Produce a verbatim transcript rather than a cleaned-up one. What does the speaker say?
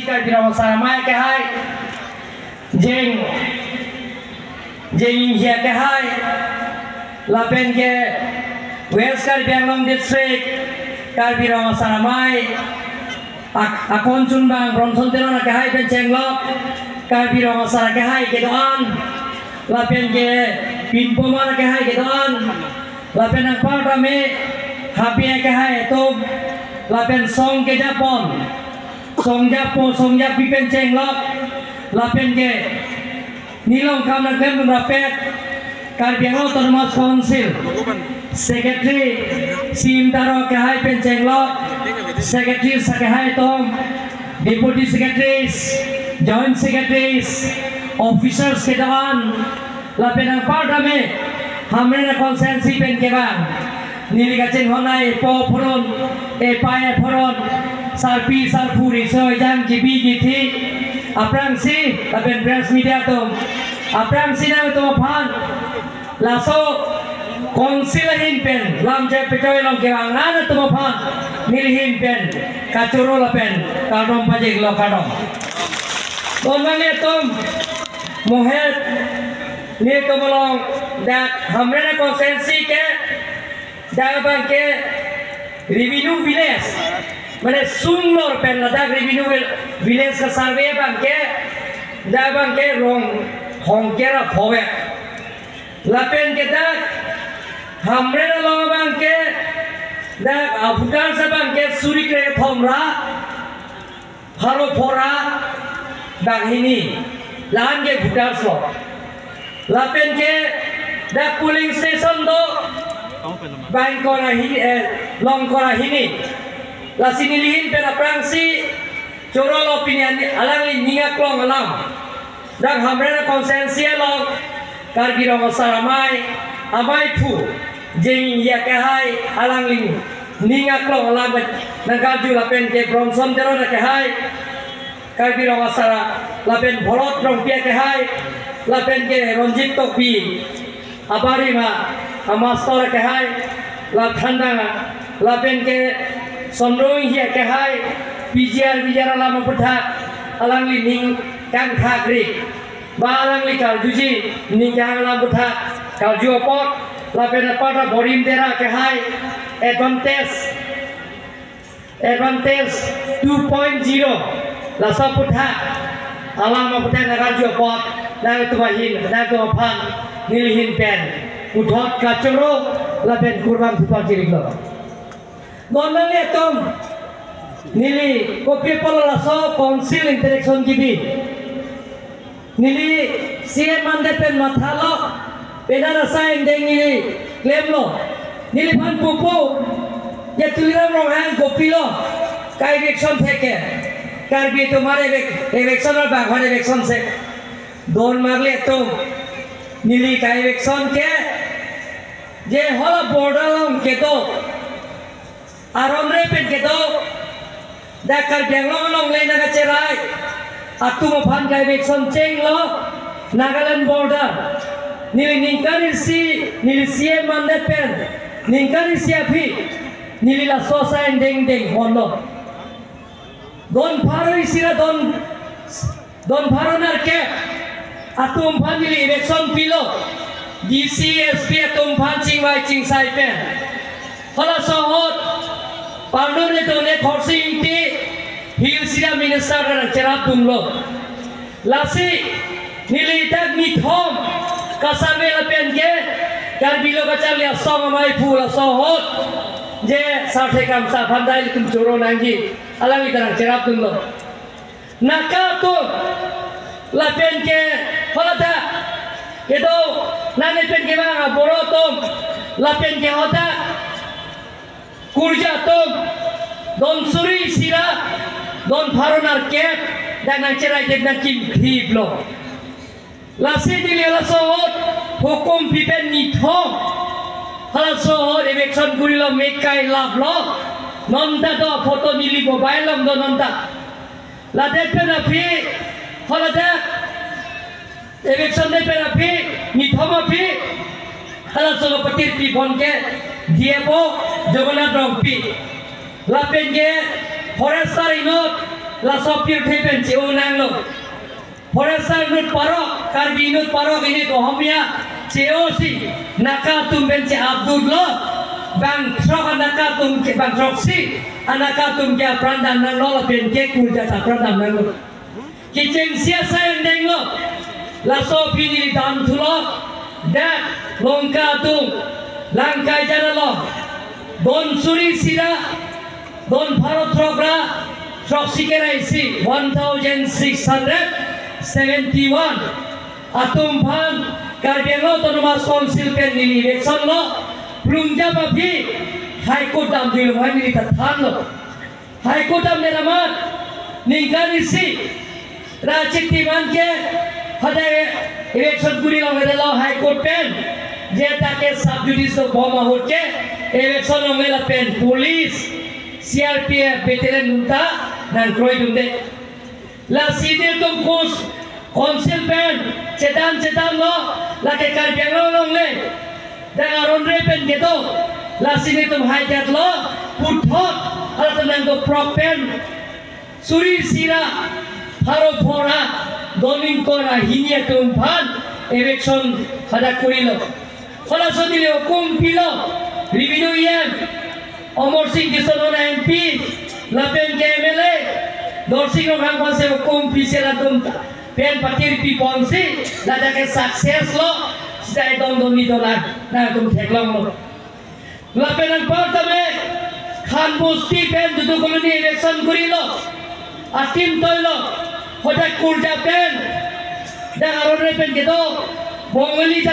Karbi Rong Asar Amei akehai, Jeng, Jeng Inghia akehai, lapen ke West Karbi Anglong District Karbi Rong Asar Amei, ak-, akon chunbang Bronson Teron akehai pen chenglok Karbi Rong Asar akehai kedo-an, lapen ke pinpomar akehai kedo-an, lapen anparta me Habe akehai atum, lapen song kejapon, song japo, song japi pen chenglok, lapen ke neli along kam nangklemdun rapet Karbi Anglong Autonomous Council Secretary, Sim Taro akehai pen chenglok, Secretary akehai atum, Deputy Secretaries, Joint Secretaries, Officers kedo-an, lapen anparta me Hamren constituency pen kevang, neli kachinghon ai po phoron, epai phoron, sarpi sarpo, riso ejang, kebi kethe, aphrangsi lapen press media atum, aphrangsi nangtum aphan laso council ahin pen lam je pechoi along kevang nangtum aphan neli ahin pen kachoro lapen kardom pajirlo, kardom. Bonmang atum, mohet nelitum along dak Hamren constituency ke dak abang ke revenue village, mane sunglor pen ladak revenue vil-, village ka survey abang ke dak abang ke Ronghongker aphowek. Lapen ke dak Hamren along abang ke dak a-voters abang ke suri kre thom ra pharo phora banghini, la-an ke voters lo. Lapen ke dak polling station do bang kora hi, eh, long kora hini. Lasi neli ahin pen aphrangsi chorolo pini ani alangli ning aklong alam. Dak Hamren constituency along Karbi Rong Asar Amei, amei aphu Jeng Inghia akehai alangli ning aklong alam nangkarju, lapen ke Bronson Teron akehai, Karbi Rong Asar, lapen Bharat Rongpi akehai, lapen ke Ronjit Tokbi, abarim a-master akehai, la thandang a, lapen ke Sonrong Inghia akehai, P G R, P G R alam aputhak alangli ning kangthak ri. Ba alangli karjuji ning kehang alam aputhak karju apot, lapen anparta Borim Tera akehai, advantage, advantage two point zero, laso aputhak alam aputhak nangkarju apot, nangtum ahin, nangtum aphan neli ahin pen puthot kachoro lapen kurvangthu pajirlo. Bonmang atum, neli kopi apotlo laso council interaction kebi? Neli C M mandet pen mathalo, penang asai angdeng neli klemlo. Neliphan pupo, ya Tuliram Ronghang kopilo ka-eviction thek ke? Karbi atum ar evic-, eviction ar banghor eviction se. Bonmang atum, neli ka-eviction ke je hala border along kedo, aron re pen kedo, dak Karbi Anglong along le nangkacherai atum aphan ka-eviction chenglo Nagaland border. Neli ningkan isi, neli C M mandet pen ningkan isi aphi neli laso asai angdeng deng honlo. Don pharo isi ra don, don pharo nerkep atum aphan neli eviction pilo, D C, S P atum aphan chingvai chingsai pen. Halaso ahut pardon itu ne Khorsing Engti, Hill isi ra minister ka nangcherapdunlo. Lasi neli dak nithom ka-survey lapen ke Karbi Lo Kacharli Asong Amei aphu laso ahut je Sarthe Kramsa aphan dai ilitum choro nangji, alangli ta nangcherapdunlo. Naka atum lapen ke haladak kedo, nane pen kevang a-Boro atum lapen ke hadak Kurja atum don suri isi ra don pharo nerkep dak nangcherai det nangkimthiplo. Lasi neli halaso ahut hukum pi pen nithom halaso ahut eviction kurilo, me kai laplo. Non ta do photo, neli mobile along do non ta. Ladet pen aphi, haladak eviction det pen aphi, nithom aphi halaso ahut patirpi pon ke D F O Jagannath Rongpi, lapen ke forester inut Laso pirthe pen che-o nanglo. Forester nut parok, Karbi nut parok inut Ohomia che-osi, naka atum pen che-apdutlo. Bang throk anaka atum ke, bang throksi anaka atum ke apran dam nanglo, lapen ke kurja ta apran dam nanglo. Kechengsi asai angdenglo. Laso aphi neli dam thulo. Dak Lanka atum, Lanka jan along, don suri isi ra, don pharo throk ra, throksi kre ra isi, one thousand six hundred seventy one atum aphan Karbi Anglong Autonomous Council pen neli eviction lo. Plungjap aphi High Court damdunlo, hai neli ta thanlo. High Court damde amat ningkan isi ra chikti man ke hadak eviction kuri longledetlo High Court pen. Je ta ke sub judice dobom ahut ke eviction longle lapen police, C R P F battalion atum ta nangkroidunde. Lasi nelitum kus Council pen chedam chedamlo, lake Karbi Anglong along le dak aron re pen kedo. Lasi nelitum haidet lo, puthot halatum nangdoprok pen suri isi ra pharo phongo ra, don ingkoi ra hini atum aphan eviction hadak kurilo. Halaso neli hukum pilo, Revenue E M Amarsing Tisso non M P, lapen ke M L A Dorsing Ronghang aphansi hukum pisi latum pen patir piponsi, ladak ke success lo, sita don don ni dolang, nangtum theklonglo. Lapen anparta me Khan Bosti pen Dudu Colony eviction kurilo, atim toilo, hadak kurja pen, dak aron re pen kedo, Bongali ta